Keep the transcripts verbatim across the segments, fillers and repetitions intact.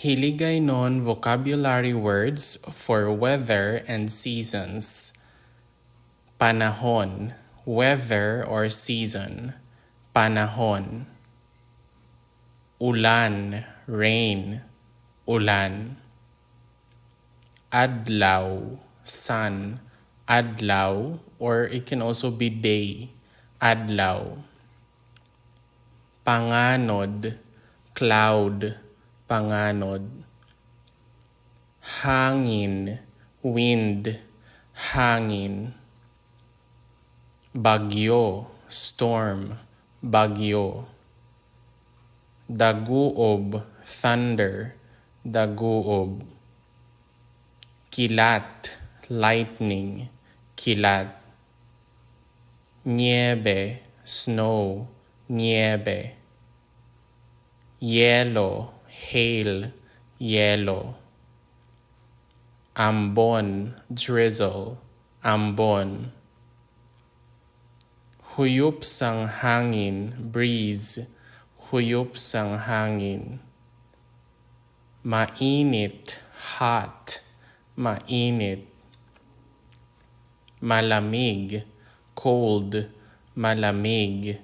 Hiligaynon vocabulary words for weather and seasons. Panahon, weather or season. Panahon. Ulan, rain, ulan. Adlaw, sun, adlaw, or it can also be day, adlaw. Panganod, cloud, panganod. Hangin, wind, hangin. Bagyo, storm, bagyo. Daguob, thunder, daguob. Kilat, lightning, kilat. Niebe, snow, niebe. Yelo, hail, yelo. Ambon, drizzle, ambon. Huyop sang hangin, breeze, huyop sang hangin. Mainit, hot, mainit. Malamig, cold, malamig.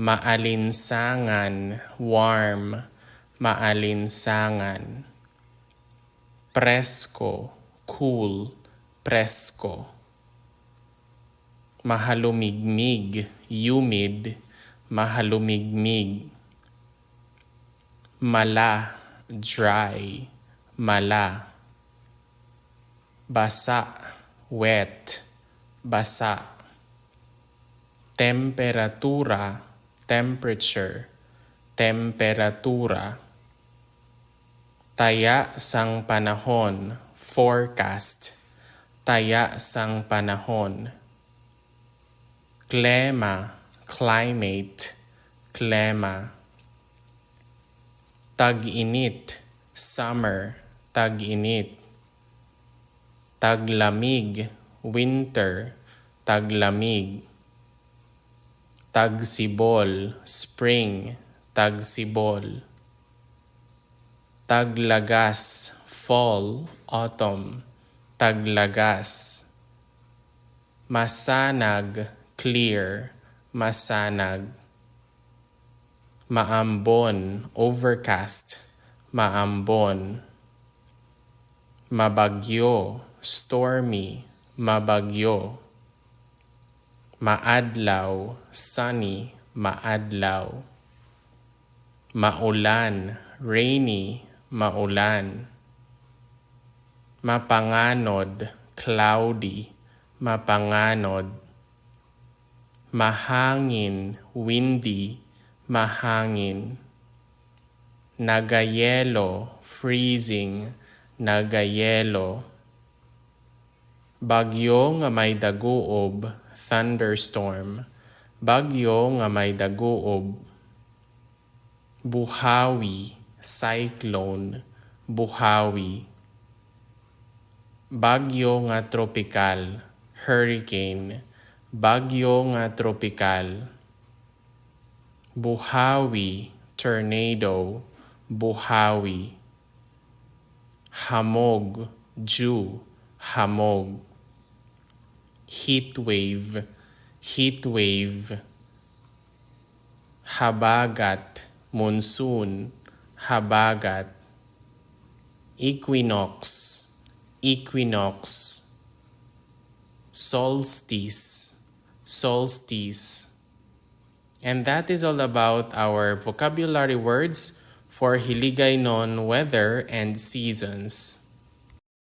Maalinsangan, warm, maalinsangan. Presko, cool, presko. Mahalumigmig, humid, mahalumigmig. Mala, dry, mala. Basa, wet, basa. Temperatura, temperature, temperatura. Taya sang panahon, forecast, taya sang panahon. Klema, climate, klema. Tag-init, summer, tag-init. Taglamig, winter, taglamig. Tagsibol, spring, tagsibol. Taglagas, fall, autumn, taglagas. Masanag, clear, masanag. Maambon, overcast, maambon. Mabagyo, stormy, mabagyo. Maadlaw, sunny, maadlaw. Maulan, rainy, maulan. Mapanganod, cloudy, mapanganod. Mahangin, windy, mahangin. Nagayelo, freezing, nagayelo. Bagyo nga may daguob, thunderstorm. Bagyo nga may daguob. Buhawi, cyclone, buhawi. Bagyo nga tropikal, hurricane, bagyo nga tropikal. Buhawi, tornado, buhawi. Hamog, dew, hamog. Heat wave, heat wave. Habagat, monsoon, habagat. Equinox, equinox. Solstice, solstice. And that is all about our vocabulary words for Hiligaynon weather and seasons.